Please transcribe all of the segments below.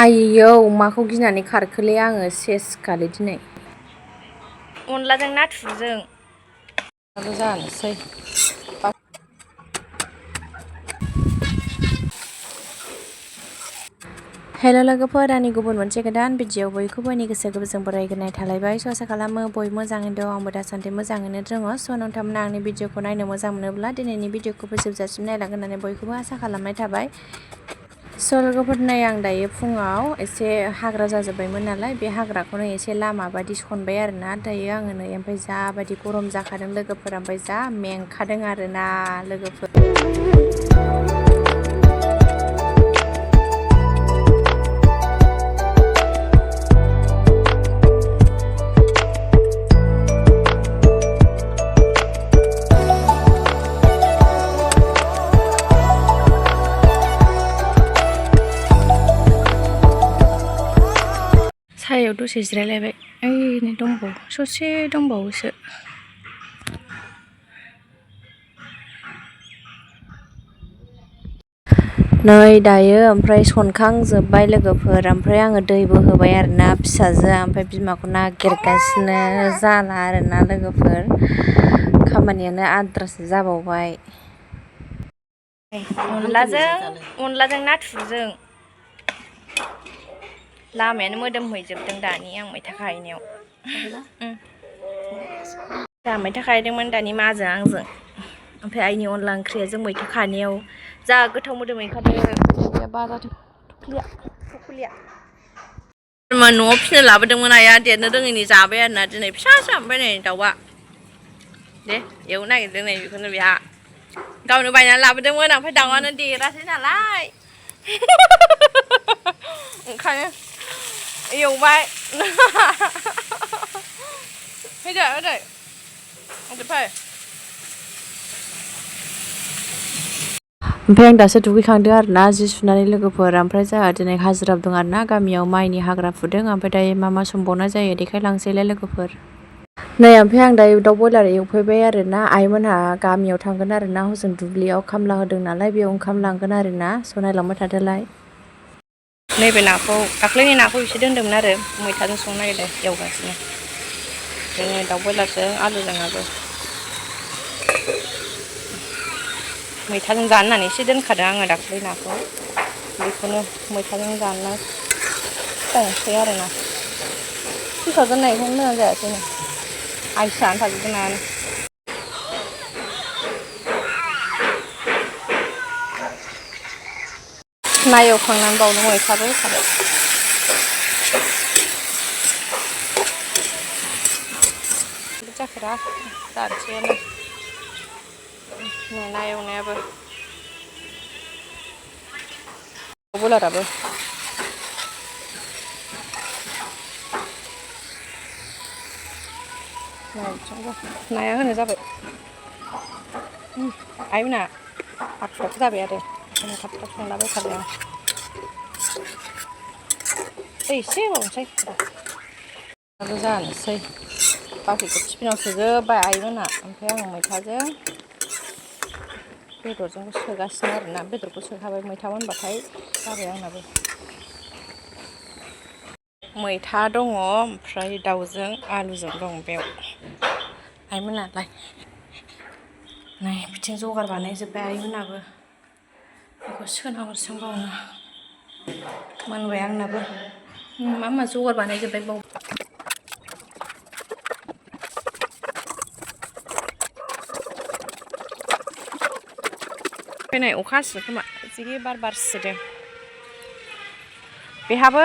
आइयौ अमाखौ गिनानै खारखोलै आङो सेसखालै दिनै अनलाजों नाथुरजों जानोसै हेल' लोगोफोर, आंनि गुबुन मोनसे गोदान भिडिअ बयखौबो आंनि गोसो गोरबोजों बरायग्रोनाय थालायबाय। आसा खालामो बयबो मोजाङैनो दं, आंबो दासान्दि मोजाङैनो दङ। नोंथांमोना आंनि भिडिअखौ नायनो मोजां मोनोब्ला दिनैनि भिडिअखौबो जोबजासिम नायलांगोन होननानै बयखौबो आसा खालामनाय थाबाय। लोगोफोर, नै आं दायो फुङाव एसे हाग्रा जाजोब्बायमोन नालाय, बे हाग्राखौनो एसे लामा बायदि सनबाय आरोना। दायो आङो नै ओमफ्राय जा बायदि गरम जाखादों लोगोफोर, ओमफ्राय जा मेंखादों आरोना लोगोफोर। सायाव दसे जिरायलायबाय। ओइ दंबावो, ससे दंबावोसो। नै दायो ओमफ्राय सनखांजोब्बाय लोगोफोर, ओमफ्राय आङो दैबो होबाय आरोना फिसाजोआ, ओमफ्राय बिमाखौ नागिरगासिनो जाला आरोना लोगोफोर, खामानियानो आद्रासो जाबावबाय। अनलाजों नाथुरजों लामायानो मोदोमहैजोबदों दानि आं मैथा खाहैनायाव। जोंहा मैथा खाहैदोंमोन दानि माजों आंजों, ओमफ्राय आइनि अनला ओंख्रिया जों मैथा खानायाव जा गोथाव मोदोम ओंखारदों। बाजाथो थखलिया न'आव फिसिनो लाबोदोंमोन आइया, देरनो रोङैनि जाबाय आरोना दिनै फिसा ओमफ्राय नै दाउआ दे एवनो नागिरदों नै बेखौनो बेहा गावनो बायनानै लाबोदोंमोन, ओमफ्राय दाउआनो देरासै नालाय ओंखायनो एवबाय। फैदो ओरै फै। ओमफ्राय आं दासो दुगैखांदों आरोना जि सुनानै लोगोफोर, ओमफ्राय जोंहा दिनै हाजिरा दं आरोना गामियाव माइनि हाग्रा फुदों, ओमफ्राय दायो मा संबावनाय जायो देखायलांसैलाय लोगोफोर। नै ओमफ्राय आं दायो दाउ बयलार एवफैबाय आरोना। आइमोनहा गामियाव थांगोन आरोना, हजों दुब्लियाव खामला होदों नालाय, बेयाव ओंखाम लांगोन आरोना। नायलांबाय थादोलाय। नैबे नाखौ दाख्लैनि नाखौ एसे दोन्दोंमोन आरो मैथाजों संनो नागिरदों, एवगासिनो। ओमफ्राय दाउ बयलारजों आलुजोंहाबो मैथाजों जानो होननानै एसे दोनखादों आङो दाख्लै नाखौ, बेखौनो मैथाजों जानो संसै आरोना। फ्रिजआव दोननायखायनो मोजां जायासैनो, आइस जानानै थाजोबदों नायानो। ना एवखांनानै बावनो मैथाबो होखाबाय। जाखेरा जानोसैयानो ना एवनायाबो बयलाराबो। नाया होनो जाबाय। आइमोना हाखु दाखु जाबाय आरो ओंखायनो थाब थाब संलाबायथारबाय आं। दै एसे होबावनोसै जानोसै। बाखिखौ टिफिनाव सोजोब्बाय आइमोना, ओमफ्राय आङो मैथाजों बेदरजोंबो सोगासिनो आरोना। बेदरखौ सोखाबाय, मैथा मोनबाथाय जाबाय आंनाबो। मैथा दङ, ओमफ्राय दाउजों आलुजों दं बेयाव। आइमोनालाय नै बिथिं जगार बानायजोब्बाय आइमोनाबो, बेखौ सोनाहरसोमबावनो मोनबाय आंनाबो। मा जगार बानायजोब्बाय बाव। फैनाय अखा हासिगोन खोमा, जि बार बारसोदों। बेहाबो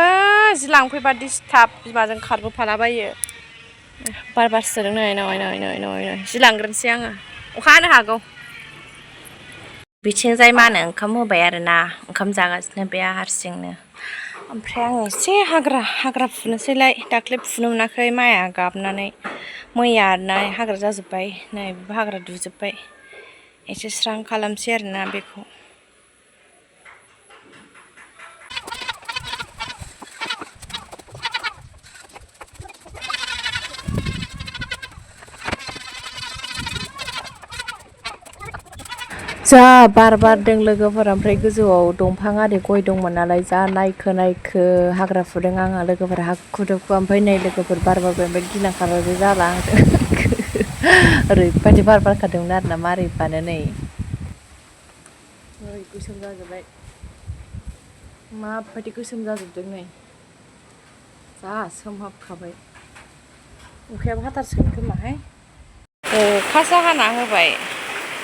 जि लांफैबा दिसटाब, बिमाजों खारबोफालाबायो। बार बारसोदों नै जि लांग्रोनोसै आङो, अखा हानो हागौ। बिथिंजाय मानो ओंखाम होबाय आरोना, ओंखाम जागासिनो बे हारसिंनो। ओमफ्राय आङो एसे हाग्रा फुनोसैलाय, दाख्लै फुनो मोनाखै माइआ गाबनानै। मैया हाग्रा जाजोब्बाय, नै बेबो हाग्रा दुजोब्बाय। एसे स्रां खालामसै आरोना बेखौ। जा बार बारदों लोगोफोर ओमफ्राय गोजौआव दंफां आरि गय दंमोन नालाय जा नायखो हाग्रा फुदों आंहा लोगोफोर हाखु दुखु ओमफ्राय नै लोगोफोर बार बारबाय ओमफ्राय गिना खारबायबो जाला आंजों ओरैबायदि बार बारखादोंमोन आरोना मारैबानो नै गोसोम जाजोब्बाय माबायदि गोसोम जाजोबदों नै जा सोमहाबखाबाय अखायाबो हाथारसिगोन खोमाहाय अखासो हाना होबाय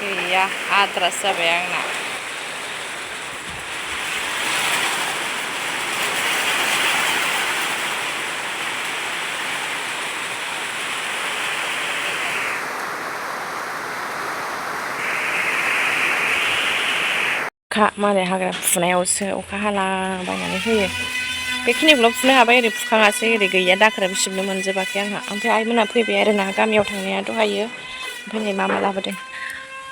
गैया आद्रासो जाबाय आंना अखा मालाय हाग्रा फुनायावसो अखा हालाबायनानै होयो बेखिनिखौल' फुनो हाबाय ओरै फुखाङासै ओरै गैया दाखोराबो सिबनो मोनजोबाखै आंहा ओमफ्राय आइमोना फैबाय आरो ना गामियाव थांनाया दहायो ओमफ्राय नै मा लाबोदों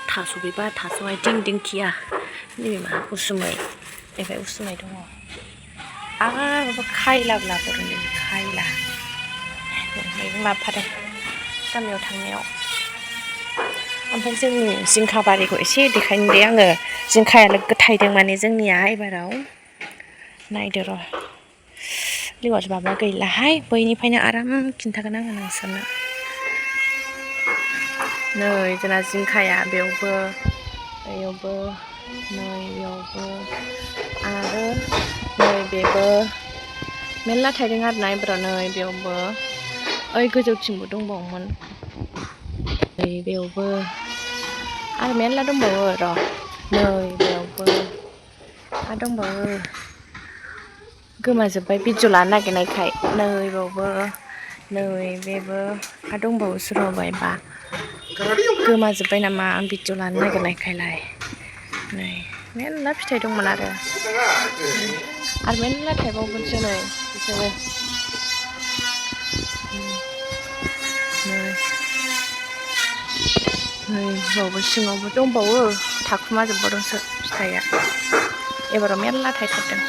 थास' बिबार थास' आथिं दिंखिया नैबे मा उसुमै ओमफ्राय उसुमै दङ आरो माबा खायलाबो लाबोदों खायला मैगं लाबोफादों गामियाव थांनायाव ओमफ्राय जोंनि जिंखा बारिखौ एसे देखायनो दे आङो जिंखाया लोगो थायदों माने जोंनिया एबाराव नायदो र' लिवार माबा गैलाहाय बैनिफ्रायनो आराम खिन्थागोन आङो नोंसोरनो नै जोंना जिंखाया बेयावबो बैयावबो नै बेयावबो आरो नै बेबो मेरला थायदों आरोना एबाराव नै बेयावबो ओइ गोजौथिंबो दंबावोमोन नै बेयावबो आरो मेरला दंबावो र' नै बेयावबो आरो दंबावो गोमाजोब्बाय भिडिअ लानो नागिरनायखाय नै बेयावबो नै बेबो आरो दंबावोसो र' बायबा गोमाजोब्बाय नामा आं भिडिअ लानो नागिरनायखायलाय नै मेरला फिथाइ दंमोन आरो मेरला थायबावगोनसो नै बिसोरो नै बावबो सिङावबो दंबावो थाखुमाजोबबावदोंसो फिथाइया एबाराव मेरला थायथारदों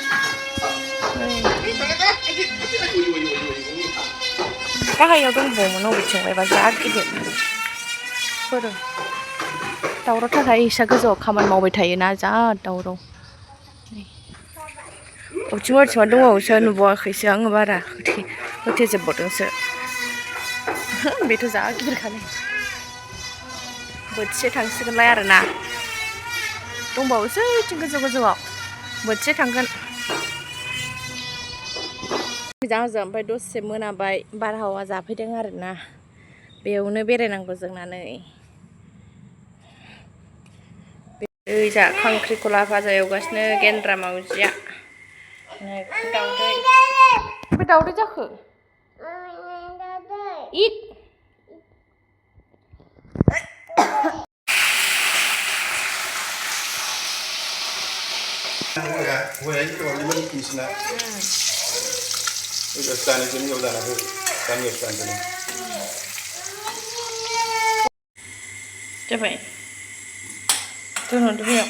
गाहायाव दंबावोमोन अबेथिंबायबा जा गिदिर फोरो दावराव थाखाय इसा गोजौआव खामानि मावबाय थायोना जा दावराव अबेथिंबा दंबावोसो नुबावाखैसो आङो बारा होथेजोबबावदोंसो बेथ' जा गिदिरखालै बोथिसे थांसिगोनलाय आरोना दंबावोसो बिथिं गोजौआव बोथिसे थांगोन मोजां ओमफ्राय दसे मोनाबाय बारहावा जाफैदों आरोना बेयावनो बेरायनांगौ जोंना नै ओइ जा खांख्रिखला भाजा एवगासिनो गेन्द्रा मावजिया नै दाउदै बे दाउदै जाखो इद जाबाय दोनहरदो बेयाव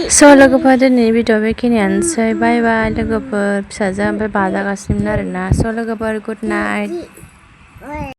स' लोगोफोर दिनैनि भिडिअ बेखिनियानोसै बाय बाय लोगोफोर फिसाजो ओमफ्राय बाजागासिनोमोन आरोना स' लोगोफोर गुड नाइट